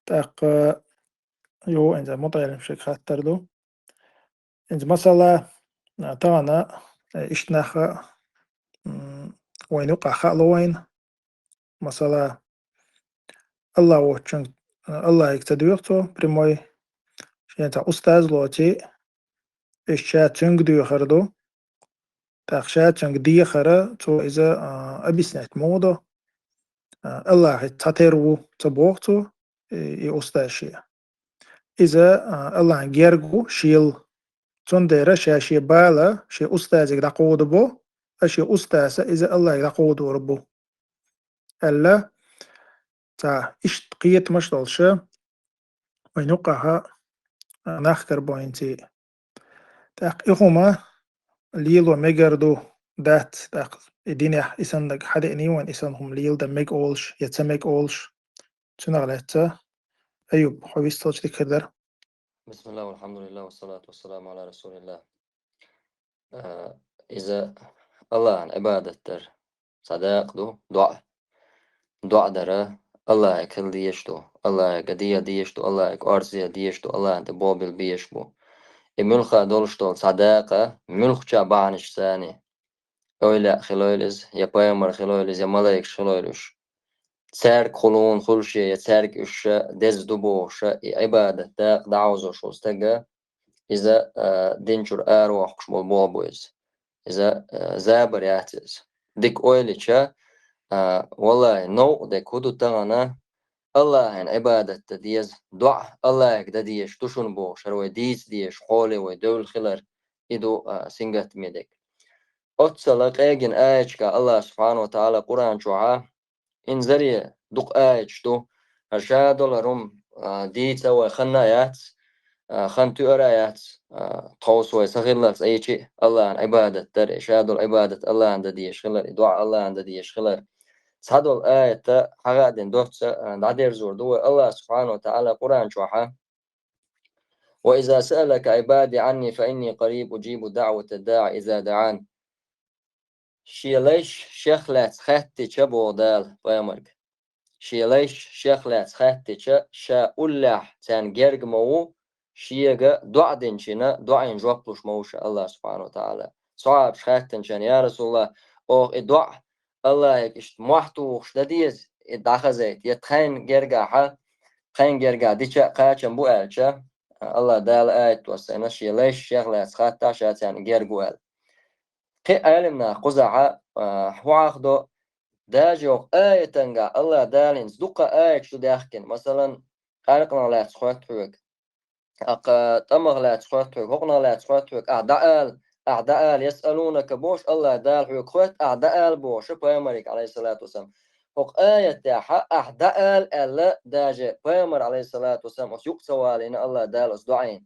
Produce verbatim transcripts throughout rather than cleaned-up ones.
ТӀаккха юха хӀинца мутаӀеллим шега хаттар ду. ХӀинца масала, а, тахана, э, иштта наха, м, вайна юкъахь хаало вайна. Масала, Аллах воцчунга, э, Аллахьига ца доьху цо прямой, шен цхьа устаз лоций, иштта ша цуьнга доьхур ду. ТӀаккха ша цуьнга дехар, цо иза, а, объяснять муха до. А, Аллахьица цхьатерра ву ца боху цо, и, и устаз шен. Иза, а, Аллахьан герга ву шел. Цундела ша шен бала шен устазига дӀакховдабо, а шен устаза иза Аллахьига дӀакховдор бу. Аьлла, цхьа иштта кхетамаш долуша, вайна юккъахьа, а, нах карабо хӀинца. ТӀаккха и хӀума лело мегар ду, дац, тӀаккха и динехь и саннаг хьадеъний вайн, и санна хӀума леладан мега олуш я ца мега олуш. Цунах лаьцна, Аюб, хьо вистхилча дика хир дара. بسم الله والحمد لله والصلاة والسلام على رسول الله. А, иза Аллахьан Ӏибадат дар цхьа дакъа ду, доӀа. ДоӀа дара Аллахьига хила дезаш ду, Аллахьига де дезаш ду, Аллахьига орца е дезаш ду, Аллахьан тӀе болх билла безаш бу. И муьлхха долуш долу цхьа дакъа, муьлххачу бахьанашца санна, эвлаяъ хилойла иза, я пайхамар хилойла иза, я малайкаш хилойла уьш. Цаьрга хуьлуш хуьлуш я, я цаьрга уьш ша деза ду бохуша, и Ӏибадат дакъа дӀахьовзош волу стага, иза, а, дин чуьра аравоккхуш болу болх бу иза. Иза, а, забар яц иза. Дика ойла йича, а, валлахӀи, новкъа дерг хӀун ду тахана, Аллахьан Ӏибадат дан деза, доӀа Аллахьига дан дезаш ду шуна бохуш, хӀара вай дийца дезаш, хьоле вай девлла хилар, и ду, а, сингаттаме дерг. Оццул къегина аяташкахь Аллах субхьанаху ва тагӀала Къуръан чохьа инзаре дукха аяташ ду. ХӀара ша долу хӀара хӀума, а, дийца вай ханна а яц, а, хан туьара а яц, а, тховса вай са хиллалц айчи Аллахьан Ӏибадат дар, и ша долу Ӏибадат Аллахьан дан дезаш хилар, и доӀа Аллахьан дан дезаш хилар. Цхьадолу аят хьагӀ а дина доцца, а, дӀадерзор ду вай Аллах субхьанаху ва тагӀала Къуръан чохьа. وإذا سألك عبادي عني فإني قريب أجيب دعوة الداع إذا دعان. Шен лайш шех лаьцна хаьттича, боху Дала пайхамарга. Шен лайш шех лаьцна хаьттича, ша уллехь царна герга ма ву, шега доӀа динчина, доӀина жоп луш ма ву ша, Аллах субхьанаху ва тагӀала. Сахьабаш хаьттинчарна: «Я Расулаллах, оха и доӀа Аллахьига иштта мохь тухуш дан деза, и дӀахазайта, я тхайн гергахьа, тхайн гергахь дича а кхачам бу?» аьлча, Аллах Дала аят доссийна, шен лайш шех лаьцна хаттахь, ша царна герга ву аьлла. Кхин а Ӏелам наха кхузахьа, а, хӀун хьахдо, даже оха аятангахь Аллах Дала хӀинца дуккха аяташ ду даьхкина. Масалан, къаьркъанах лаьцна хоьтту хьоьга. Аккха тӀамах лаьцна хоьтту хьоьга, хӀокхунах лаьцна хоьтту хьоьга, ахь дӀаала, ахь дӀаала, ясъалунака бохуш, Аллах Дала хьоьга хоьтту, ахь дӀаала бохуш, пайхамарга, Ӏалайхиссалату вассалам. ХӀокху аятехьа ахь дӀаала аьлла, даже пайхамар, Ӏалайхиссалату вассалам, оцу юкъа ца валийна Аллах Дала оцу доӀина.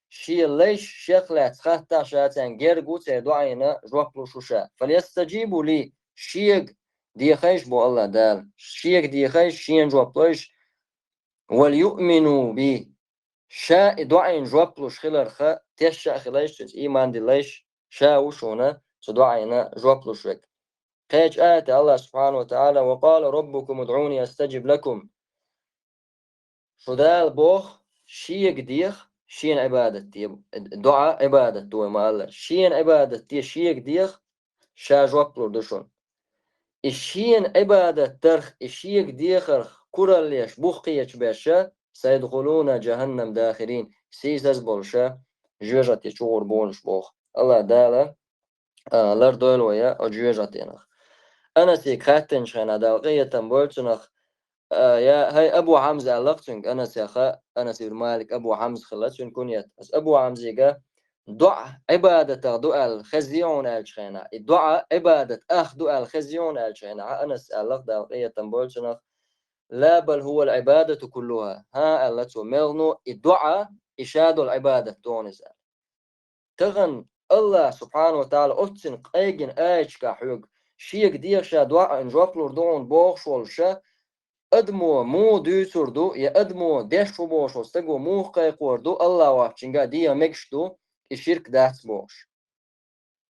Шен лайш шех лаьцна хаттахь, ша царна герга ву, церан доӀина жоп луш ву ша. «Фальястаджибу ли», шега дехайша боху Аллах Дала. Шега дехайша, шена жоп лойша. «Вальюъмину би». Ша и доӀина жоп луш хиларха тешна а хилайша, цуьнца ийман диллайша, ша ву шуна цу доӀина жоп луш верг. Кхечу аятехь Аллах субхьанаху ва тагӀала: «Ва къала раббукум удӀуни астаджиб лакум». Шу Дала боху, шега деха, шена Ӏибадат де, доӀа Ӏибадат ду вай ма-аллара. Шена Ӏибадат де, шега деха, ша жоп лур ду шуна. И шена Ӏибадат дарх, и шега дехарх кураллеш, бух кхечу беша, «сайадхулуна джаханнам дахирин», сийсаз болуша жоьжахате чугӀур болуш боху. Аллах Дала, а, лардойла вай оцу жоьжахатенах. Анасига хаьттинчу хенахь, Дала къинхетам бойла цунах, а, я, хӀай Абу Хьамза аьлла-кх цуьнга, Анасеха, Анас ибн Малик Абу Хьамза хилла цуьнан куньят. Аса Абу Хьамзига доӀа Ӏибадатах ду аьлла хезий хьуна аьллачу хенахь, и доӀа Ӏибадат ах ду аьлла хезий хьуна аьллачу хенахь, Анас аьлла-кх, Дала къинхетам бойла цунах: «Ла, бал хӀува ал-Ӏибадату куллуха». ХӀан, аьлла цо, мелхо, и доӀа, и ша долу Ӏибадат ду хьуна иза. Тахана Аллах субхьанаху ва тагӀала оццин къегина аяташкахь хьоьга шега деха, ша доӀина жоп лур ду хьуна бохуш волуша, адамо муха дуьйцур ду, я адамо деш ву бохуш волу стаго муха кхайкхор ду, Аллах воцчуьнга деха мегаш ду, и ширк дац бохуш.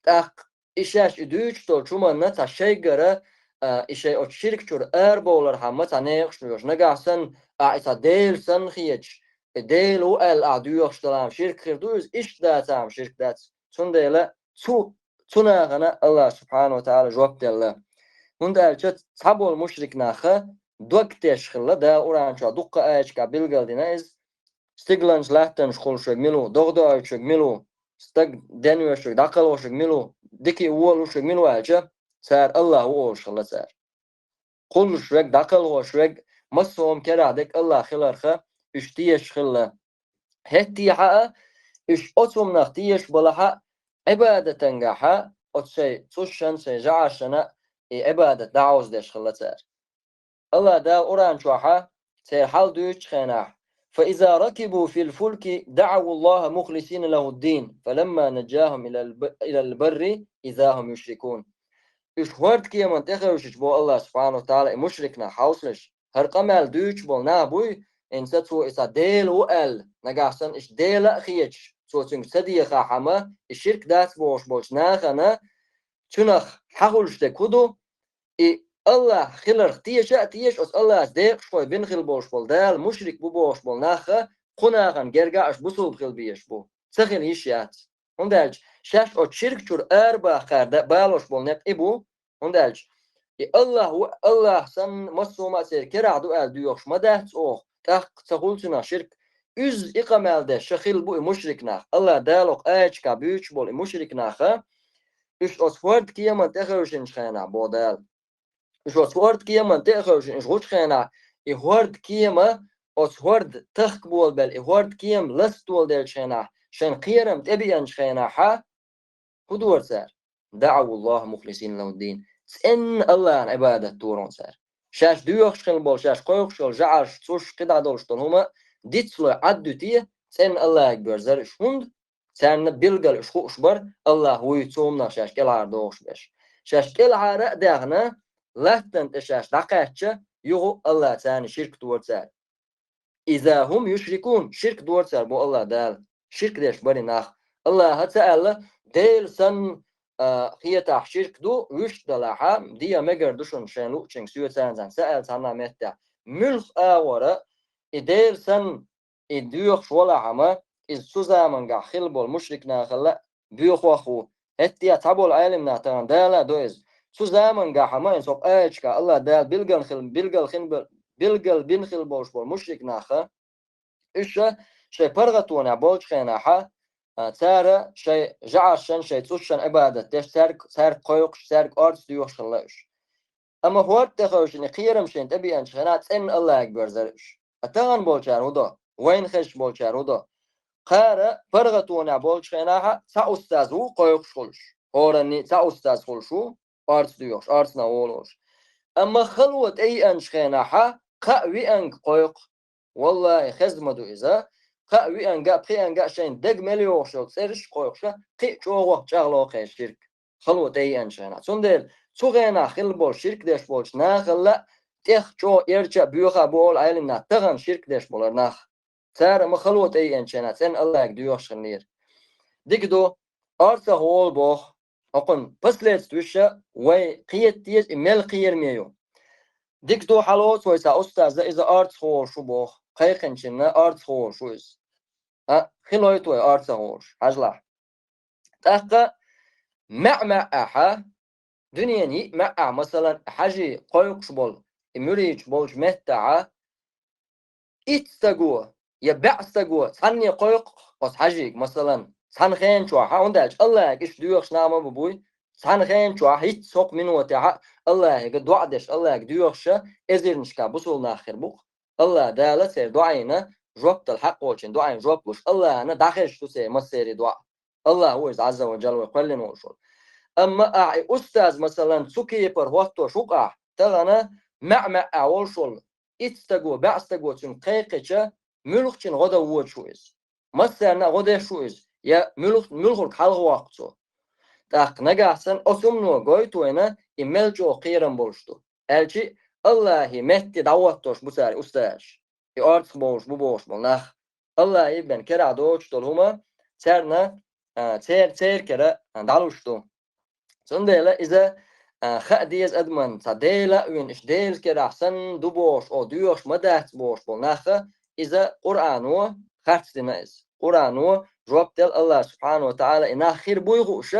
ТӀаккха и шаьш и дуьйцуш долчу хӀуманна цхьа шайгара а, и шайн оцу ширк чуьра арабовлархьама цхьа некъаш доьшу. Нагахь санна, ахь и цхьа Дела санна хеташ, и Дела ву аьлла ахь доьхуш далахьама ширк хир ду иза, иштта дацахьама ширк дац. Цундела цу, цу нахана Аллах субхьана ва таӀала жоп делла. ХӀунда аьлча цхьаболу мушрик наха дог теш хилла, Дала Къуръан чохь дуккха аячка билгал дина иза, стигланаш латтанаш хуьлуш верг мила ву, догӀа доуьйтуш верг мила ву, стаг денвеш верг, дӀакхалхош верг мила ву, дика а, вон а луш верг мила ву аьлча, цара Аллах ву олуш хилла цара. Кхуллуш верг, дӀакхалхош верг, массо а хӀума керахь дерг Аллах хиларх, уьш тешаш хилла. ХӀеттехьа а, уьш оцу хӀуманах тешаш балахь а, Ӏибадатангахь а, оцу шайн цӀушшан, шайн жӀаршана и Ӏибадат дӀахьовзадеш хилла цара. Аллах Дала Къуръан чохь церан хьал дуьйцучу хенахь: «فإذا ركبوا في الفلك دعوا الله مخلصين له الدين فلما نجاهم إلى الب-، إلى البر إذا هم يشركون». Уьш хӀордкеман тӀе хевшича, боху Аллах субхьана ва таӀала, и мушрик нах хьовсалаш, хӀара къамел дуьйцуш болу нах буй, хӀинца цо иза Дела ву аьлла, нагахь санна иштта Дела а хеташ, цо цуьнга ца дехахьама, и ширк дац бохуш болчу нахана, цуьнах хьан хуьлуш дерг хӀун ду? И Аллах хиларх теша а теша, оцу Аллаца декъашхой бина хила болуш болу Дала мушрик бу бохуш болу нахха, кху нахана гергахь аша бусулба хила безаш бу. Ца хила йиш яц. ХӀунда аьлча шаьш оцу ширк чуьра арабахкара да-, балош болу некъ и бу. ХӀунда аьлча и Аллах ву, Аллах санна массо а хӀума а церан керахь ду аьлла доьхуш ма дац оха, тӀаккха ца хуьлу цуьнах ширк. Иза и къамел деш ша хилла бу и мушрик нах. Аллах Дала оха аячка буьйцуш болу и мушрик наха, уьш оцу хӀордкеман тӀе хевшинчу хенахь, боху Дала. Уьш оцу хӀордкеман тӀе а хевшина, уьш гучу хенахь, и хӀордкема оцу хӀорда тахка болабелла, и хӀордкема ластадоладеллачу хенахь, шайн кхерам тӀебеанчу хенахьа, хӀун дора цара? «دعوا الله مخلصين له الدين». ЦӀенна Аллахьна Ӏибадат дора цара. Шаьш доьхуш хила болу, шаьш кхойкхуш йолу жӀарш, цӀуш, кхидӀа долуш долу хӀума дицлой Ӏад дуьтий, цӀенна Аллахье боьрзара уьш. ХӀунда? Царна билггал уьш хууш бара, Аллах вуй цу хӀуманах шаьш кӀелхьара дохуш берш. Шаьш кӀелхьара а даьхна, латтана тӀе шаьш дӀакхаьчча, юха Аллах царна ширк дора цара. «إذا هم يشركون», ширк дора цара, боху Аллах Дала. Ширк деш бара и нах. Аллаха ца аьлла, Дела санна, а, хетахь ширк ду, вуьшта далахьа, дегӀан мегар ду шуна шайн луъучуьнга соьца а, ца аьлла цхьанна а меттехь. Муьлхха агӀора и Дела санна, и доьхуш валахьама, иза цу замангахь хилла болу мушрик нахалла боьхох ву. ХӀетте а цхьаболу Ӏелам нах тахана Дала а до иза. Цу замангахьама, иза хӀокху аячка Аллах Дала билгал хила, билгал хин бе-, билгал бина хила болуш болу мушрик наха, уьш шайн паргӀатонехь болчу хенахьа, а, цара шайн жӀаршан, шайн цӀушшан Ӏибадат деш, цаьрга, цаьрга кхойкхуш, цаьрга орца доьхуш хилла уьш. Амма хӀорда тӀе хевшина и кхерам шайна тӀебеанчу хенахь цӀенна Аллахье боьрзара уьш. Ткъа тахана болчара хӀун до? Вайна хезаш болчара хӀун до? Кхара паргӀатонехь болчу хенахьа цхьа устаз ву кхойкхуш хуьлуш. ХӀоранний цхьа устаз хуьлуш ву, орца доьхуш, орцанах волуш. Амма хало тӀееанчу хенахьа кхаа вианга кхойкху. Валлахи, хезна ма ду иза. Кхаа вианга а, пхианга а шайна дага мел йогӀуш йолу цӀераш а кхойкхуша, кхин а чӀогӀа чӀагӀло кхеран ширк. Хало тӀееанчу хенахь. Цундела цу хенахь хилла болу ширк деш болчу нахалла а тӀех чӀогӀа эрча а, боьха а бу олу Ӏелам нах тахана ширк деш болу нах. Цара ма хало тӀееанчу хенахь цӀенна Аллахье доьхуш хиллера. Дика ду, орцах волу боху. ХӀокхуьнан последствиеш вай кхета деза, и мел кхераме ю. Дика ду, хьалоцу вай цхьа устаза иза орцах волуш ву боху. Кхайкхинчунна орцах волуш ву иза. А, хилойту вай орцах волуш, хьажалахь. ТӀаккха маьӀ-маьӀӀехьа, дуьненан йиъ маьӀӀехь, масалан, хьажий кхойкхуш болу, и муьридаш болчу меттехьа, итт стаго я баьӀ стаго цхьанне кхойкху оцу хьажийга, масалан, цхьана хена чохь, хьа, хӀунда аьлча Аллахьига иштта доьхуш нах ма бу буй, цхьана хена чохь хӀитта хӀокху минотехьа Аллахьига доӀа деш, Аллахьига доьхуш а эзарнашка бусулба нах хир бу-кх. Аллах Дала церан доӀийна жоп дала хьакъ волчун доӀийна жоп луш, Аллахьана дӀахезаш ду церан массеран доӀа. Аллах ву иза Ӏазза ва Джалла вай кхоьллина волуш волу. Амма ахь и устаз, масалан, цу кепара хӀоттош ву-кх ахь, тахана маьӀ-маьӀӀехь волуш волу итт стаго, баьӀ стаго цуьнга кхайкхича, муьлххачун гӀо дан воцуш ву иза. Массарна а гӀо деш ву иза, я муьлх-, муьлхург хьалхавоккху цо. ТӀаккха нагахь санна оцу хӀумано гойту вайна и мел чӀогӀа кхерам болуш ду. Аьлчи Аллахьан метте дӀахӀоттош бу цара устазаш. И орцах бовлуш бу бохуш болу нах. Аллахье бен керахь доцуш долу хӀума царна, а, цер-, церан кара, а, дӀалуш ду. Цундела иза, а, хаа деза адамна, цхьа Дела а вина, иштта Делан керахь санна ду бохуш, оха доьхуш ма дац бохуш болу нах, иза Къуръано харц дина иза. Къуръано жоп делла АллахӀа субхьанаху ва таӀала, и нах хир буй хууш,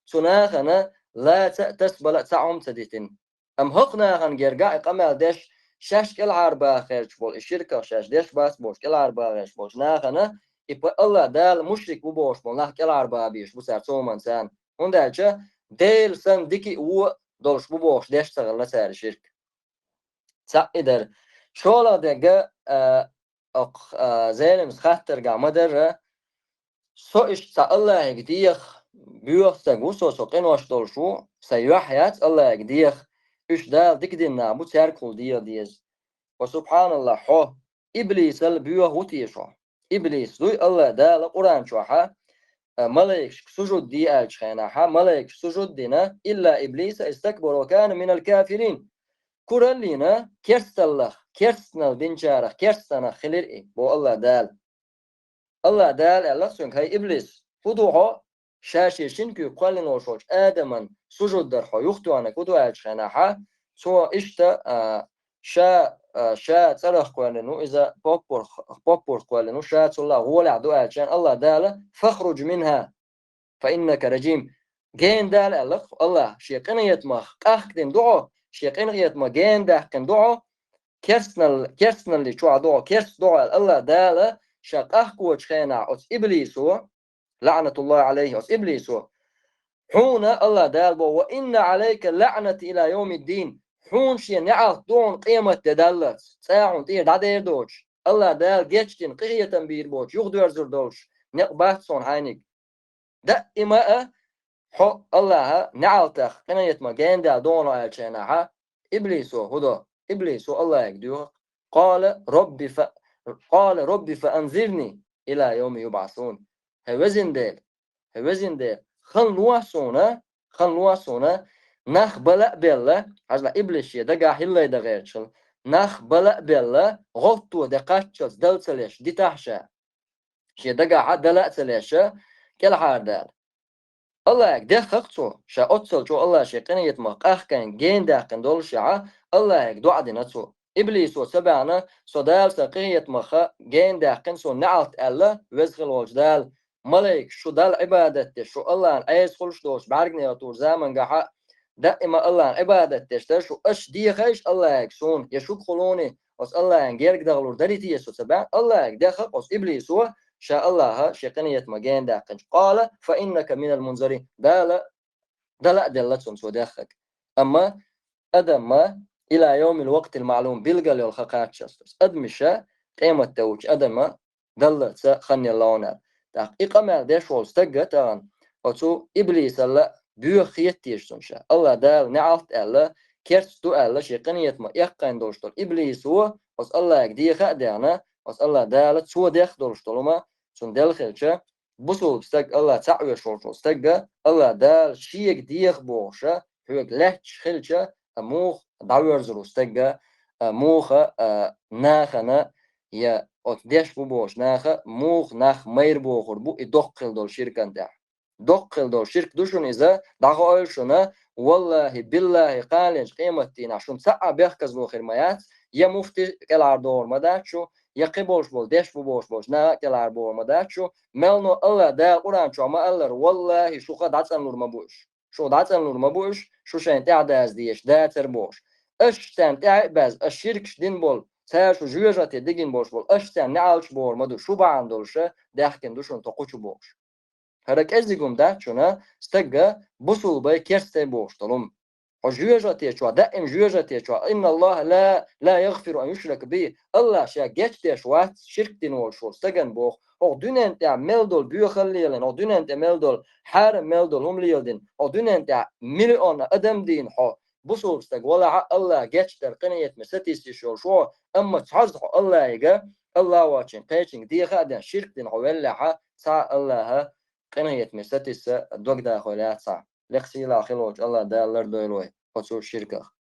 цу нахана лаца а, тасабала а цхьа хӀума ца дитина. Амма хӀокху нахана гергахь а и къамел деш, шаьш кӀелхьарбаха гӀерташ болу, и ширках шаьш деш бац бохуш кӀелхьарбаха гӀерташ болчу нахана, и па-, АллахӀ Дала мушрик ву бохуш болу нах кӀелхьарбаха безаш бу цара цу хӀуманна царна. ХӀунда аьлча Делан санна дика а, вон а долуш бу бохуш деш ца хилла цара ширк. Цхьаъ и дара. ШолгӀа дерг, а, окху, а, Зелимс хаттаргахь ма-дарра, со иштта цхьа АллахӀе деха боьха стаг ву со, со къинош долуш ву, сан юьхь яц АллахӀе деха, уьш Дала дика дина нах бу, цаьргахула деха деза. Ва субхьаналлахӀ, хьо, иблисал боьха ву теша хьо? Иблис дуй АллахӀ Дала Къуръан чохь, а, малайкашка сужуд де аьллачу хенахь, малайкаша сужуд дина, илла иблиса истакбара ва кана минал кафирин. Кураллина керсталлах, керстанал динчарах, керстанах хилира и, бо АллахӀ Дала. АллахӀ Дала аьлла цуьнга: «ХӀай иблис, хӀун ду хьо, ша шен шина куьйга кхоьллина волуш волчу Адаман сужуд дар хьо юхатоьхнарг хӀун ду?» аьллачу хенахь, цо иштта, а, ша, а, ша цӀарах кхоьллина ву, иза поппарх-, поппарх кхоьллина ву, ша цул а гӀолехь ду аьллачу хенахь АллахӀ Дала: «Фахруж минха, фа иннака раджим». Гена дала аьлла АллахӀа, шен къинхетамах къахкадина ду хьо, шен къинхетамах гена даьккхина ду хьо, керстанал-, керстаналли чохь ду хьо, керста ду хьо аьлла АллахӀ Дала ша къахкочу хенахь оцу иблисо, лаӀнатуллахӀи Ӏалайхи, оцу иблисо. Хьуна АллахӀ Дала боху: «Ва инна Ӏалайка лаӀнати ила йовмиддин». Хьуна шен неӀалт ду хьуна къематде даллалц. Цкъа хьуна тӀера дӀадер доцуш, АллахӀ Дала гечдина, къинхетам бийр боцуш, юхадоьрзур долуш некъ бац хьуна хьайниг. Даима а хьо АллахӀа неӀалтах, къинхетамах гена даьлла ду хьуна аьллачу хенахь, иблисо хӀун до? Иблисо АллахӀе доьху: «Къала робби фа-, къала робби фа анзирни ила йовми юбӀасун». ХӀай везин Дела, хӀай везин Дела, хан ло суна, хан ло суна, нах бала а белла, хьажал, иблис шен дагахь хӀилла дан гӀерташ хилла, нах бала а белла, гӀовтто де кхаччалц дала ца леш, дитахь ша. Шен дагахь дала а ца леш, кӀелхьардала. АллахӀе дехха-кх цо, ша оццул чӀогӀа АллахӀа шен къинхетамах къахкийна, гена даьккхина доллушехь, АллахӀе доӀа дина цо. Иблисо ца баьхна, со Дала сан къинхетамах гена даьккхина, суна неӀалт аьлла, веза хилла волчу Дала, малайкаш, шу Далла Ӏибадат деш, шу АллахӀна Ӏеса хуьлуш долчу бӀаьрганегӀан тур замангахь а, даима АллахӀна Ӏибадат деш дара шу, аша дехайша АллахӀе суна, я шуьгахула оцу АллахӀна герга дахалур дарий те со ца баьхна, АллахӀе дехха-кх оцу иблисо, ша АллахӀа шен къинхетамах гена даьккхинчу. Къала фа иннака минал мунзарин. Дала дала а делла цунна цо деххарг. Амма адамна ила йовмил вакътил маълум, билгал йолу хан кхаччалц. Адамаша къематде вучу адамна даллалц хан елла хьуна. ТӀаккха и къамел деш волу стаг а тахана, оцу иблисалла боьха хета теша цунна ша. АллахӀ Дала неӀалт аьлла, керста ду аьлла, шен къинхетамах эккхийна долуш долу иблисо, оцу АллахӀе деха а дехна, оцу АллахӀ Дала цо дехха долуш долу хӀума цунна делла хилча, бусулба стаг, АллахӀ цхьаъ веш волчу стага, АллахӀ Дала шега деха бохуша, хьоьга лаьтташ хилча, а муха дӀавоьрзур ву стага, а муха, а, нахана, я оцу деш бу бохуш наха, муха нах майра бохур бу и доккха хила долу ширкан тӀехь. Доккха хила долу ширк ду шуна иза, дӀахаийла шуна, валлахӀи, биллахӀи, кханалерчу къематдийнахь шуна цхьа а бехказло хир ма яц, я муфти кӀелхьардохур ма дац шу, я кхин болуш болу, деш бу бохуш болчу наха а кӀелхьарбохур ма дац шу, мелно АллахӀ Дала Къуръан чохь ма-аллара, валлахӀи, шух дӀацӀанлур ма бу уьш. Шух дӀацӀанлур ма бу уьш, шу шайна тӀаьхьа даза дезаш дацара бохуш. Аша царна тӀаьхьа а баьзна, аша ширкаш дина болу, цара шу жоьжахате дигина болуш болу, аша царна неӀалташ бохур ма ду, шу бахьана долуша даьхкина ду шуна тхо кху чу бохуш. ХӀара кӀезиг хӀума дац шуна, стага бусулбай, керстай бохуш долу хӀума. Хьо жоьжахате чохь, даим жоьжахате чохь, инна АллахӀа ла, ла ягъфиру ан юшрака бихӀи. АллахӀ ша гечдеш вац ширк дина волуш волу стагана боху. ХӀокху дуьнен тӀехь мел долу боьхалла лелийна, хӀокху дуьнен тӀехь мел долу хьарам, мел долу хӀума леладина, хӀокху дуьнен тӀехь миллион адам дийна хьо, бусулба стаг валахьа, АллахӀ гечдар, къинхетаме сатийсаш йолуш ву хьо, амма цхьазза хьо АллахӀига, АллахӀ воцчун кхечуьнга деха а ден, ширк дина хьо веллехьа, цхьа а АллахӀа къинхетаме сатийса дог дахойла яц хьан. Лекха сийлахь хила волчу АллахӀ Дала лардойла вай оцу ширках.